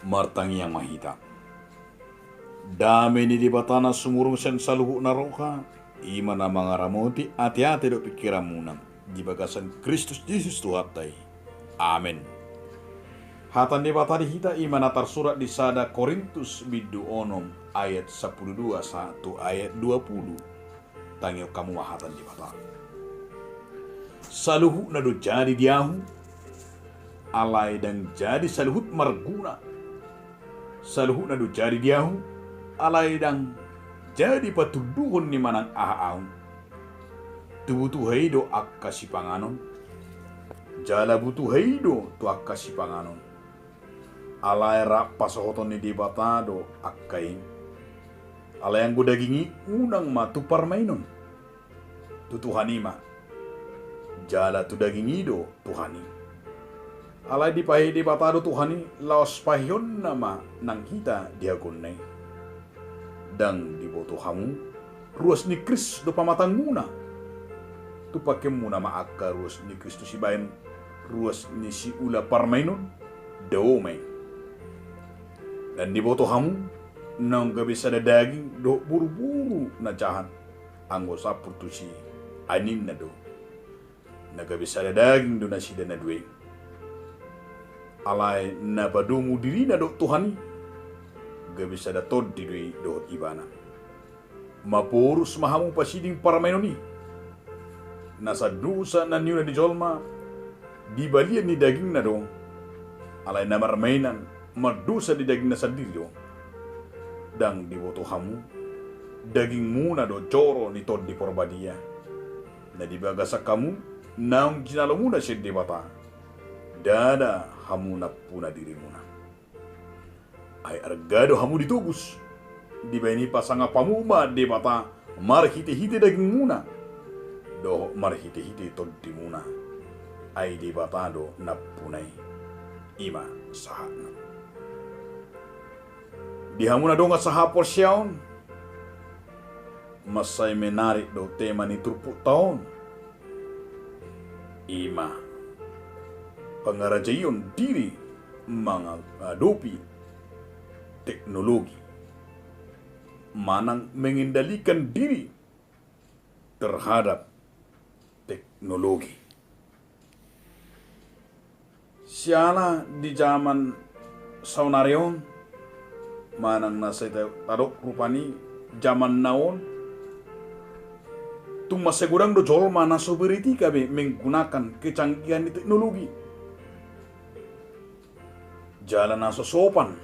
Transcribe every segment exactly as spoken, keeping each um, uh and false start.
Martangiang ma hita. Dame ni Debata na sumurung sian saluhut na roha, i ma na mangaramoti ateate dohot pingkiranmuna di bagasan Kristus Jesus Tuhanta i. Amen. Hata ni Debata di hita i ma na tarsurat di sada Korintus bindu onom ayat sampulu dua sahat tu ayat dua pulu. Tangihon hamu ma hata ni Debata. Saluhutna do jadi di ahu, alai ndang jadi saluhut marguna. Saluhutna do jadi di ahu, alai ndang jadi patunduhon ni manang aha ahu. Tu butuha i do angka sipanganon, jala butuha i do tu angka sipanganon. Alai rap pasohoton ni Debata do angka i. Alai anggo daging i unang ma tu parmaenon, tu Tuhan i ma. Jala tu daging i do Tuhan i. Alai dipahehe Debata do Tuhan i laos paheheonna ma nang hita di hagonna i. Ndang diboto hamu, ruas ni Kristus do pamatangmuna? Tumpakionmuna ma angka ruas ni Kristus ibaen ruas ni siula parmaenon? Dao ma i. Ndang diboto hamu, naung gabe sada daging dohot buruburu na jahat, anggo sampur tusi? Ai ninna do, na gabe sada daging do nasida na dua i. Alai na padomu dirina dohot Tuhan i, gabe sada tondi do i dohot Ibana. Maporus ma hamu pasiding parmaenon i. Na sandosa na niula ni jolma di balian ni dagingna do, alai na marmaenan mardosa di dagingna sandiri do. Ndang diboto hamu, dagingmuna do joro ni Tondi Porbadia na di bagasan hamu, naung jinalomuna sian Debata? Ndada hamu nampuna dirimuna. Ai arga do hamu ditobus, dibahen i pasangap hamu ma Debata marhitehite dagingmuna dohot marhitehite tondimuna. Ai Debata do nampuna i. I ma sahatna. Di hamu na dongan sahaporseaon, mansai menarik do tema ni turpukta on. I ma pangarajaion diri mangadopi teknologi manang mengendalikan diri terhadap teknologi. Siala di jaman saonari on, manang na sai ta-, tadok rupani jaman na on, tung mansai godang do jolma na so beretika be menggunakan kecanggihan ni teknologi. Jala na so sopan.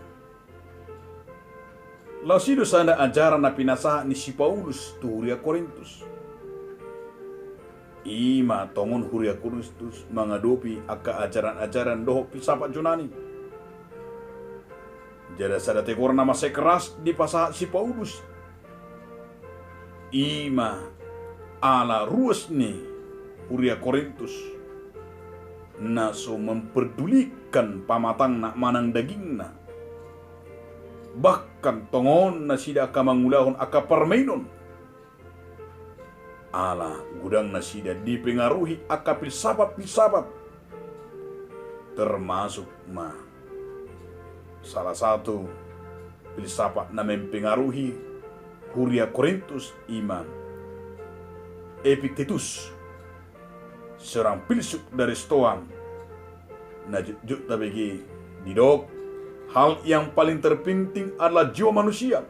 Laos i do sada ajaran na pinasahat ni si Paulus tu huria Korintus. I ma tongon huria Korintus mangadopi angka ajaran-ajaran dohot filsafat Junani. Jala sada tegoran na mansai keras dipasahat si Paulus. I ma ala ruas ni huria Korintus na so memperdulikan pamatangna manang dagingna. Bahkan tongon nasida angka mangulahon angka parmaenon. Ala godang nasida dipengaruhi angka filsafat-filsafat. Termasuk ma salah satu filsafat na mempengaruhi huria Korintus i ma Epictetus, seorang filsuf dari Stoa. Na jotjot tabege didok, hal yang paling terpenting adalah jiwa manusia.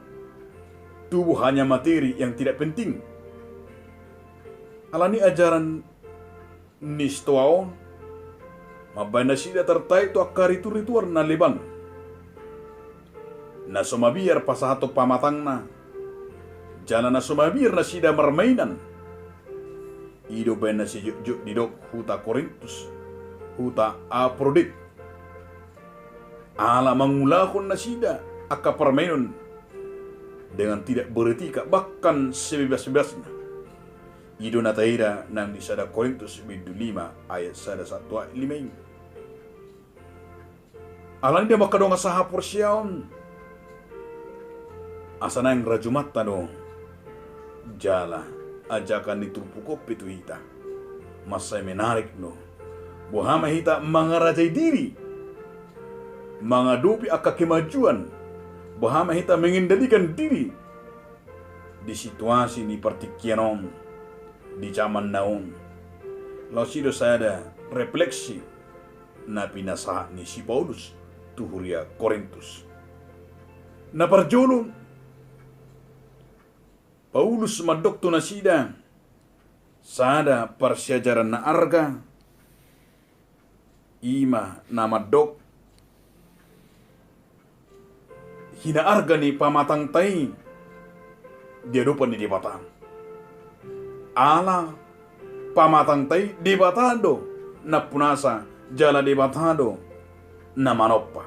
Tubuh hanya materi yang tidak penting. Alani ajaran ni Stoa on, mambahen nasida tartarik tu angka ritu-ritual na leban. Na so mabiar pasahathon pamatangna, jala na so mabiar nasida marmaenan. I do bahen na sai jotjot didok huta Korintus, huta Aphrodite. Ala mangulahon nasida angka parmaenon dengan tidak beretika, bahkan sebebas-bebasna. I do na taida nang di sada Korintus bindu lima ayat sada sahat tu ayat lima i. Alani i, damang angka dongan sahaporseaon, asa naeng rajumanta do jala ajakan ni turpuk on pe tu hita. Mansai menarik do. Boha ma hita mangarajai diri mangadopi angka kemajuan, boha ma hita mengendalikan diri di situasi ni partingkian on, di zaman na on. Laos i do sada refleksi na pinasahat ni si Paulus tu huria Korintus. Na parjolo, Paulus mandok tu nasida sada parsiajaran na arga, i ma na mandok hinaarga ni pamatangta i di adopan ni Debata. Ala pamatangta i Debata do nampunasa jala Debata do na manompa.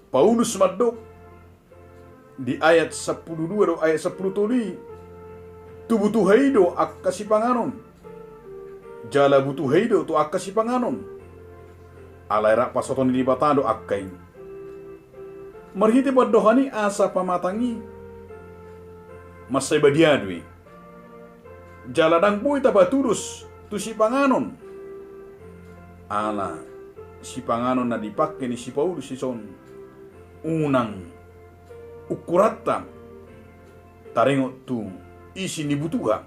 Paulus mandok di ayat sampulu dua do ayat sampulu tolu i, tu butuha i do angka sipanganon, jala butuha i do tu angka sipanganon. Alai rap pasoton ni Debata do angka i. Marhite pandohan i asa pamatang i mansai badia do i. Jala ndang boi tapatudos tu sipanganon. Ala sipanganon na dipangke ni si Paulus dison unang ukuranta taringot tu isi ni butuha.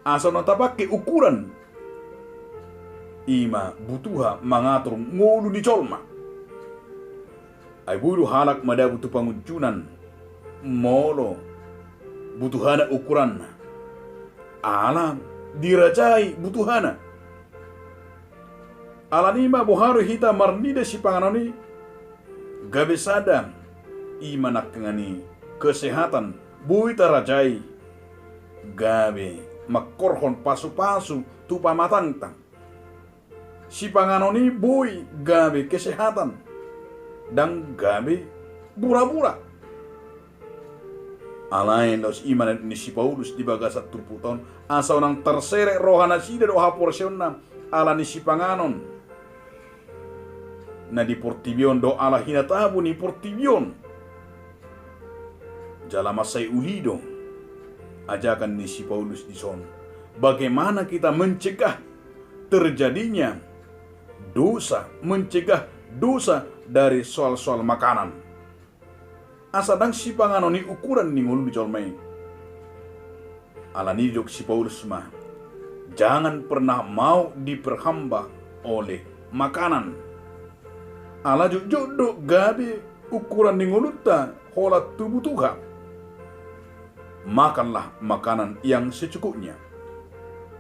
Asa unang tapangke ukuran i ma butuha mangatur ngolu ni jolma. Ai boi do halak madabu tu pangunjunan molo butuhana ukuranna. Ala dirajai butuhana. Alani i ma boha do hita marnida sipanganon i gabe sada i ma nangkiningan i kesehatan boi tarajai gabe mangkorhon pasupasu tu pamatangta. Sipanganon i boi gabe kesehatan, ndang gabe burabura. Alai laos i ma na nidok ni si Paulus di bagasan turpukta on, asa unang tarserep rohanasida dohot haporseaonna ala ni sipanganon na di portibi on dohot ala hinatabu ni portibi on. Jala mansai uli do ajakan ni si Paulus dison, bagaimana kita mencegah terjadinya dosa, mencegah dosa dari soal-soal makanan. Asa ndang sipanganon i ukuran ni ngolu ni jolma i. Alani i didok si Paulus ma, jangan pernah mau diperhamba oleh makanan. Ala jotjot do gabe ukuran ni ngolunta holan tu butuha. Makanlah makanan yang secukupnya.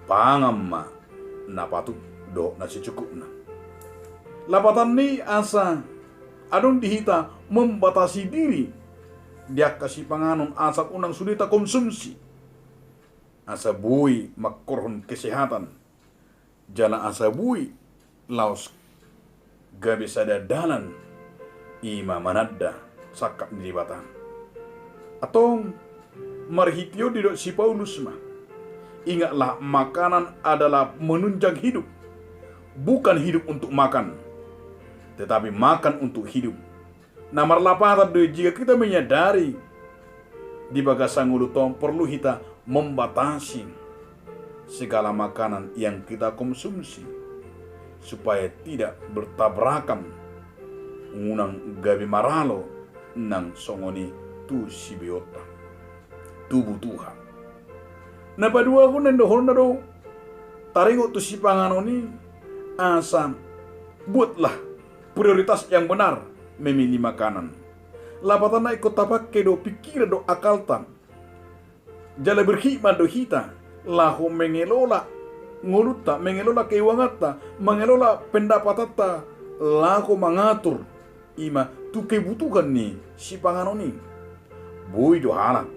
Pangan ma na patut dohot na secukupna. Lapatanna i asa adong di hita membatasi diri di angka sipanganon asa unang sude takonsumsi. Asa boi mangkorhon kesehatan. Jala asa boi laos gabe sada dalan i ma mananda sangkap ni Debata. Antong marhite on didok si Paulus ma, ingatlah makanan adalah menunjang hidup. Bukan hidup untuk makan, tetapi makan untuk hidup. Na marlapatan do i jika kita menyadari di bagasan ngolunta on perlu hita membatasi segala makanan yang kita konsumsi supaya tidak bertabrakan, unang gabe maralo nang songon i tu sibeonta, tu butuha. Na paduahon na nidokhonna do taringot tu sipanganon i asa buatlah prioritas yang benar memilih makanan. Lapatanna ingkon tapangke do pingkiran dohot akalta. Jala berhikmat do hita laho mengelola ngolunta, mengelola keuanganta, mengelola pendapatanta laho mangatur i ma tu kebutuhan ni sipanganon i. Boi do halak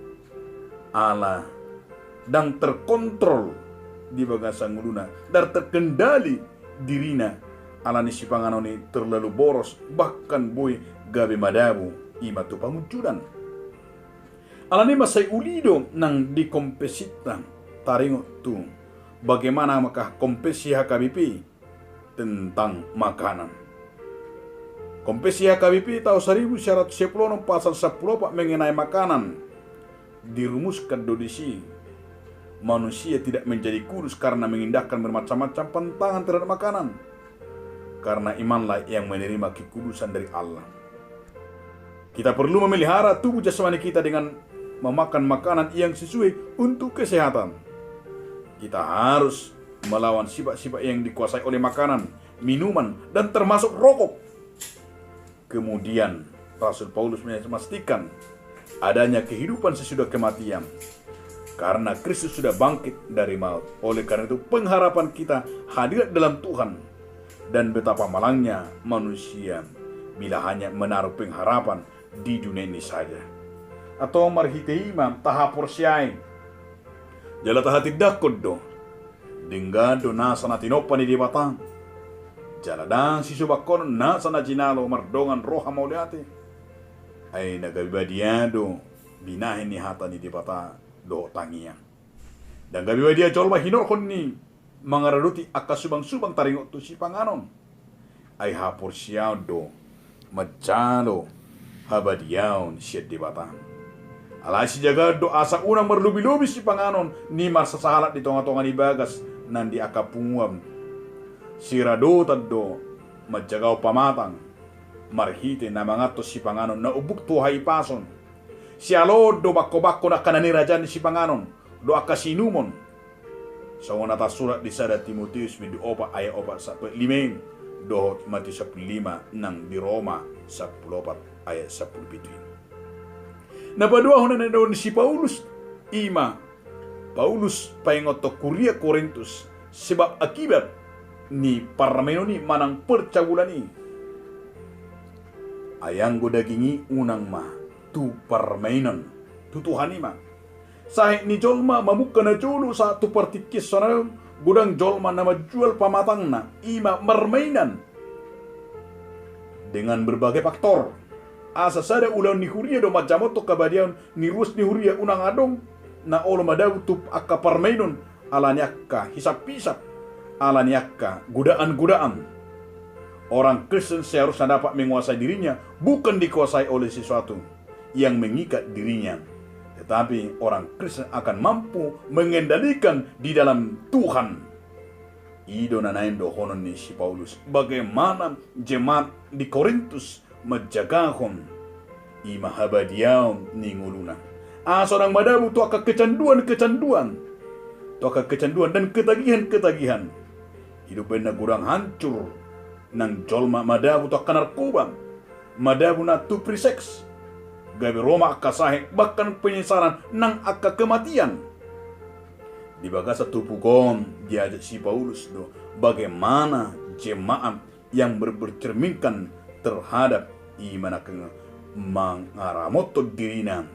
ala ndang terkontrol di bagasan ngoluna, ndang terkendali dirina, ala ni sipanganon i terlalu boros, bahkan boi gabe madabu i ma tu pangunjunan. Alani i mansai uli do nang di konfesinta taringot tu bagaimana maka konfesi H K B P tentang makanan. Konfesi H K B P tahun seribu sembilan ratus sepuluh pasal sepuluh opat mengenai makanan dirumuskan do disi, manusia tidak menjadi kudus karena mengindahkan bermacam-macam pantangan terhadap makanan. karena imanlah yang menerima kekudusan dari Allah. Kita perlu memelihara tubuh jasmani kita dengan memakan makanan yang sesuai untuk kesehatan. Kita harus melawan sifat-sifat yang dikuasai oleh makanan, minuman, dan termasuk rokok. Kemudian, Rasul Paulus memastikan adanya kehidupan sesudah kematian. Karena Kristus sudah bangkit dari maut. Oleh karena itu, pengharapan kita hadirat dalam Tuhan. Dan betapa malangnya manusia bila hanya menaruh pengharapan di dunia ini saja. Atau marhite i ma tahaporseai jala tahatindangkon do. Denggan do nasa na tinompa ni Debata. Jala ndang sisobangkonon nasa na jinalo mardongan roha mauliate. Ai na gabe badia do binahen ni hata ni Debata dohot tangiang. Ndang gabe badia jolma hinorhon ni mangaradoti angka subangsubang taringot tu sipanganon. Ai haporseaon do manjalo habadiaon sian Debata. Alai sijagaon do asa unang marlobilobi sipanganon ni marsasahalak di tongatonga ni bagas nang di angka punguan. Siradotan do manjagahon pamatang marhite na manganhon sipanganon na umbuk tu hahipason. Sialoon do bangkobangko angka na niraja ni sipanganon dohot angka siinumon. Songon na tarsurat di sada Timoteus bindu opat ayat opat sampulu lima i, dohot Matius sampulu lima nang di Roma sampulu opat ayat sampulu pitu i. Na paduahon na nidok ni si Paulus i ma, Paulus paingothon huria Korintus sebab akibat ni parmainon i manang percabulan i. Ai anggo daging i unang ma tu parmainon, tu Tuhan i ma. Sahit ni jolma mamungka na jolo sahat tu partingkian sonari on, godang jolma na manjual pamatangna i ma marmainan. Dengan berbagai faktor, asa sada ulaon ni huria do manjamothon habadiaon ni ruas ni huria, unang adong na olo madabu tu angka parmainon ala ni angka hisaphisap, ala ni angka godaan-godaan. Orang Kristen seharusnya dapat menguasai dirinya, bukan dikuasai oleh sesuatu yang mengikat dirinya. Tetapi orang Kristen akan mampu mengendalikan di dalam Tuhan. I do na naeng dohonon ni si Paulus, bagaimana jemaat di Korintus manjagahon i ma habadiaon ni ngoluna, asa unang madabu tu angka kecanduan-kecanduan, tu angka kecanduan dan ketagihan-ketagihan. I do umbahen na godang hancur nang jolma madabu tu angka narkoba, madabu na tu free sex, gabe ro ma angka sahit, bahkan penyesalan nang angka kematian. Di bagasan turpuk on diajak si Paulus do bagaimana jemaat yang ber-, bercerminkan terhadap i ma na mangaramoti dirina.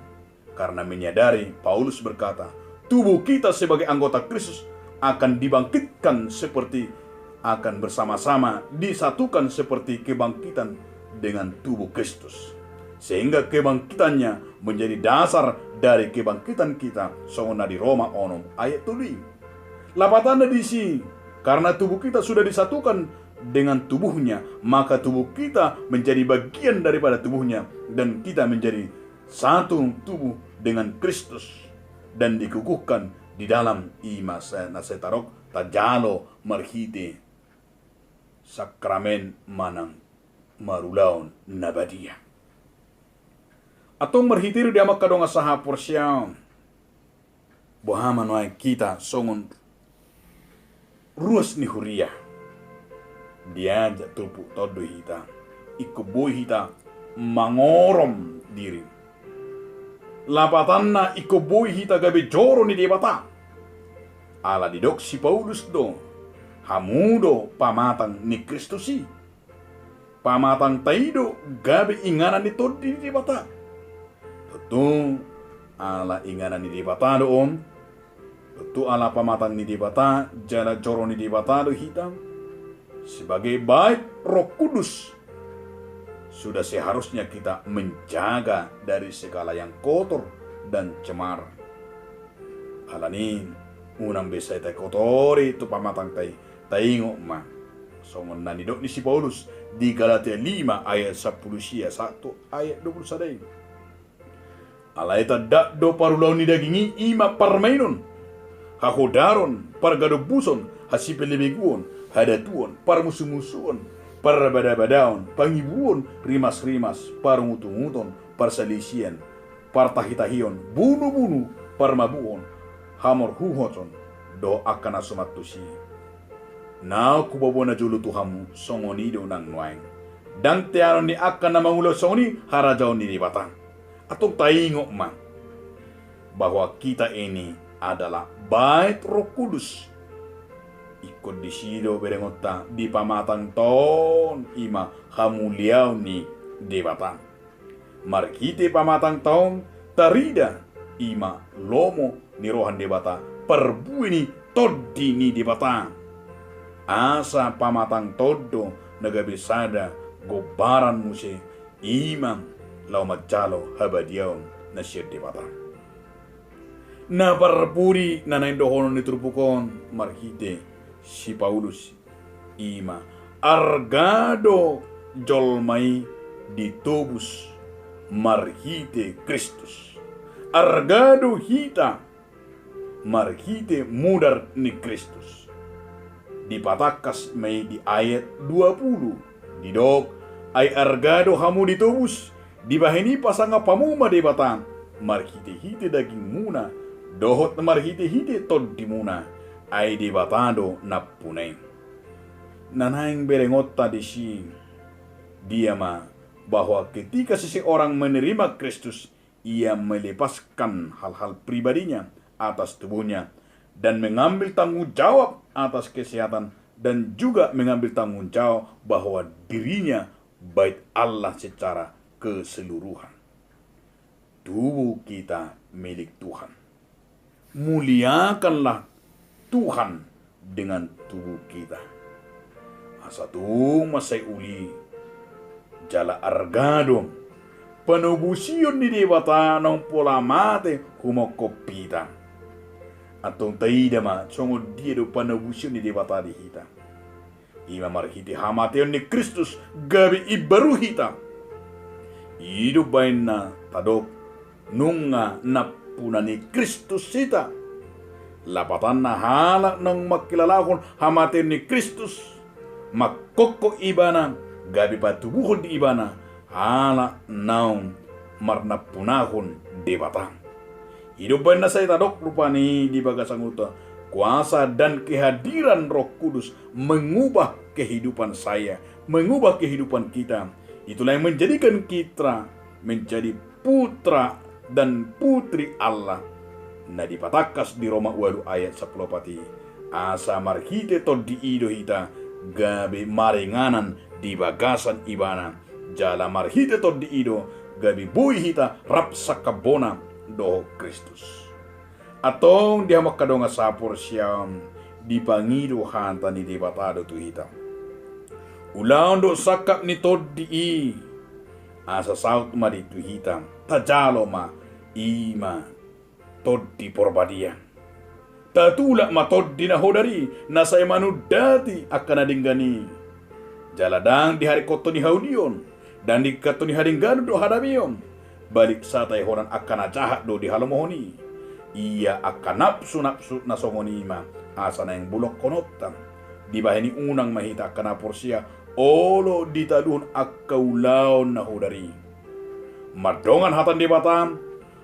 Karena menyadari, Paulus berkata, tubuh kita sebagai anggota Kristus akan dibangkitkan seperti, akan bersama-sama disatukan seperti kebangkitan dengan tubuh Kristus. Sehingga kebangkitannya menjadi dasar dari kebangkitan kita, songon na di Roma onom ayat tolu i. Lapatanna disi, karena tubuh kita sudah disatukan dengan tubuhnya, maka tubuh kita menjadi bagian daripada tubuhnya, dan kita menjadi satu tubuh dengan Kristus, dan dikukuhkan di dalam i ma sa-, na sai tarok tajalo marhite sakramen manang marulaon na badia. Antong marhite i do di hamu angka dongan sahaporseaon, boha ma nuaeng hita songon ruas ni huria. Diajak turpukta on do hita, ingkon boi hita mangorom diri. Lapatanna ingkon boi hita gabe joro ni Debata. Ala didok si Paulus do, hamu do pamatang ni Kristus i. Pamatangta i do gabe inganan ni Tondi ni Debata. Tontu ala inganan ni Debata do on. Tontu ala pamatang ni Debata jala joro ni Debata do hita. Sebagai bait Roh Kudus, sudah seharusnya kita menjaga dari segala yang kotor dan cemar. Alani i, unang be sai takotori tu pamatangta i. Taingot ma songon na nidok ni si Paulus di Galatia lima ayat sampulu sia sahat tu ayat dua pulu sada i. Alai tanda do parulaon ni daging i, i ma parmainon, hahodaron, pargadombuson, hasipelebeguon, hadatuon, parmusumusuon, parbadabadaon, pangibuon, rimasrimas, parungutunguton, parsalisian, partahitahion, bunubunu, parmabuon, hamorhuhoton, dohot angka na suman tusi. Naung huboaboa na jolo tu hamu, songon i do nang nuaeng. Ndang teanon ni angka na mangula songon i harajaon ni Debata. Antong taingot ma bahwa kita ini adalah bait Roh Kudus. Ingkon disi do berengonta dipamatang taon, i ma hamuliaon ni Debata. Marhite pamatang taon tarida, i ma lomo ni roha ni Debata, parbue ni Tondi ni Debata. Asa pamatang taon do na gabe sada gombaran muse, i ma laho manjalo habadiaon na sian Debata. Na parpudi na naeng dohonon ni turpuk on marhite si Paulus, i ma arga do jolma i ditobus marhite Kristus. Arga do hita marhite mudar ni Kristus. Dipatangkas ma i di ayat dua pulu, didok, ai arga do hamu ditobus, dibahen i pasangap hamu ma Debata, marhitehite dagingmuna, dohot marhitehite tondimuna, ai Debata do nampuna i. Na naeng berengonta disi, dia ma, bahwa ketika seseorang menerima Kristus, ia melepaskan hal-hal pribadinya atas tubuhnya dan mengambil tanggung jawab atas kesehatan dan juga mengambil tanggung jawab bahwa dirinya bait Allah secara keseluruhan. Tubuh kita milik Tuhan. Muliakanlah Tuhan dengan tubuh kita. Asa tung mansai uli jala arga do panobusion ni Debata naung pola mate humongkop hita. Antong taida ma songon dia do panobusion ni Debata di hita. I ma marhite hamateon ni Kristus gabe imbaru hita. I do baenna tadok nunga nampuna ni Kristus hita. Lapatanna halak naung mangkilalahon hamateon ni Kristus, mangkongkop ibana, gabe patubuhon di ibana, halak naung marnampunahon Debata. I do baenna sai tadok rupani di bagasan ngolunta, kuasa dan kehadiran Roh Kudus mengubah kehidupan saya, mengubah kehidupan kita. Itulah yang menjadikan kita menjadi putra dan putri Allah. Na dipatangkas di Roma ualu ayat sampulu opat i. Asa marhite tondi i do hita gabe maringanan di bagasan ibana. Jala marhite tondi i do gabe boi hita rap sangkap bona dohot Kristus. Antong di hamu angka dongan sahaporseaon, dipangido hata ni Debata do tu hita. Ulaon dohot sangkap ni tondi i, asa saut ma di tu hita, tajalo ma, i ma Tondi Porbadia. Tatulak ma tondi na hodar i, na sai manundati angka na denggan i. Jala ndang diharingkothon ni haulion, ndang diharingkothon ni hadengganon dohot hadameon. Balik satae holan angka na jahat do dihalomohon i. Ia angka napsu-napsu na songon i ma asa naeng bolongkononta. Dibahen i unang ma hita angka na porsea olo ditaluhon angka ulaon na hodar i. Mardongan hata ni Debata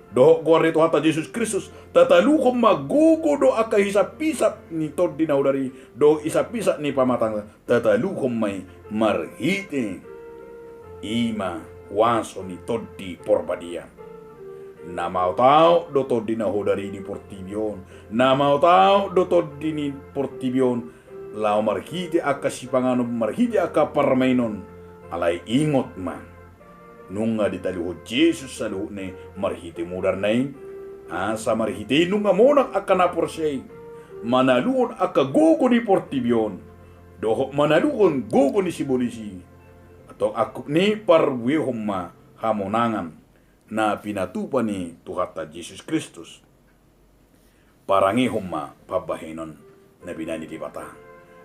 dohot goar ni Tuhanta Jesus Kristus, tataluhon ma gogo dohot angka hisap-hisap ni tondi na hodar i, dohot hisap-hisap ni pamatang, tataluhon ma i marhite i ma huaso ni Tondi Porbadia. Na maotaot do tondi na hodar i di portibi on, na maotaot do tondi ni portibi on, laho marhite angka sipanganon, marhite angka parmainon, alai ingot ma. Nunga ditaluhon Jesus saluhutna i marhite mudarna i, asa marhite i nunga monang angka na porsea i, manaluhon angka gogo ni portibi on, dohot manaluhon gogo ni sibolis i. Antong angkup ni i parbuehon ma hamonangan na pinatupa ni Tuhanta Jesus Kristus. Parangehon ma pambahenon na binahen ni Debata.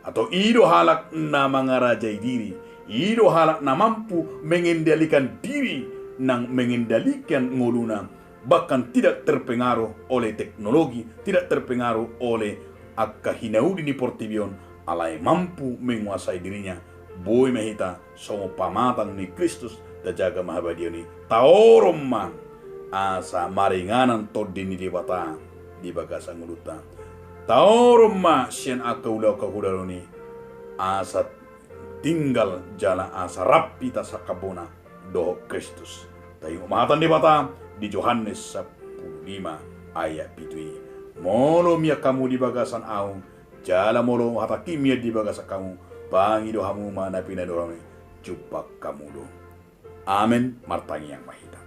Antong i do halak na mangarajai diri, i do halak na mampu mengendalikan diri, nang mengendalikan ngoluna, bahkan tidak terpengaruh oleh teknologi, tidak terpengaruh oleh angka hinauli ni portibi on, alai mampu menguasai dirinya, Boi ma hita songon pamatang ni Kristus, tajaga ma habadiaon i, taorom ma asa maringanan Tondi ni Debata di bagasan ngolunta. Taorom ma sian angka ulaon hahudalon i asa tinggal jala asa rap hita sangkapna dohot Kristus. Taingot ma hata ni Debata di Johannes sampulu lima ayat pitu i: Molo mian hamu di bagasan ahu, jala molo hatangki mian di bagasan hamu, pangido hamu ma na pinaindoan i, jumpang hamu do. Amen. Martangiang ma hita.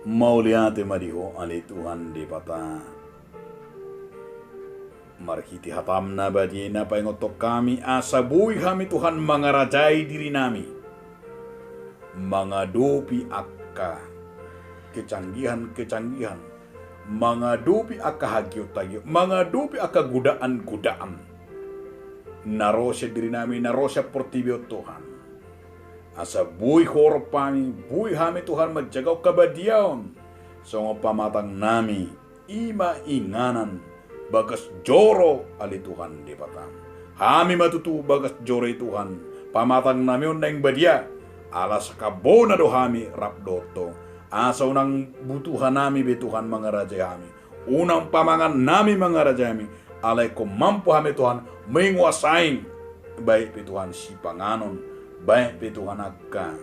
Mauliate ma di Ho ale Tuhan Debata, marhite hataM na badia i na paingothon hami asa boi hami Tuhan mangarajai dirinami, mangadopi angka kecanggihan-kecanggihan, mangadopi angka hagiot-hagiot, mangadopi angka godaan-godaan na ro sian dirinami, na ro sian portibi on Tuhan. Asa boi Ho ro hami, boi hami Tuhan manjagahon habadiaon songon pamatangnami, i ma inganan bagas joro ale Tuhan Debata. Hami ma tutu bagas joro i Tuhan, pamatangnami on naeng badia, ala sangkapna do hami rap dohot Ho. Asa unang butuhanami be Tuhan mangarajai hami, unang pamangannami mangarajai hami, alai ingkon mampu hami Tuhan menguasai, baik pe Tuhan sipanganon, baik pe Tuhan angka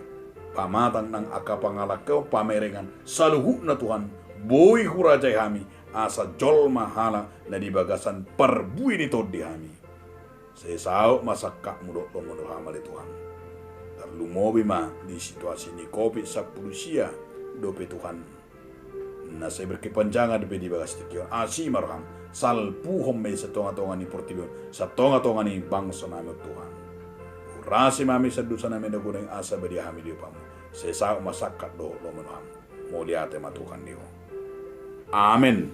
pamatang nang angka pangalangkeon, pamerengan, saluhutna Tuhan boi hurajai hami, asa jolma halak na di bagasan parbue ni Tondi hami. Sai saut ma sangkapMu dohot lomoM do hami ale Tuhan. Tarlumobi ma di situasi ni Covid sampulu sia dope Tuhan, na sai berkepanjangan dope di bagas tingki on. Asi ma rohaM, salpuhon ma i sian tonga-tonga ni portibi on, sian tonga-tonga ni bangso nami on Tuhan. Urasi ma hami sian dosa nami na godang i asa badia hami di upaMu. Sai saut ma sangkap dohot lomo ni rohaM. Mauliate ma Tuhan di Ho. Amen.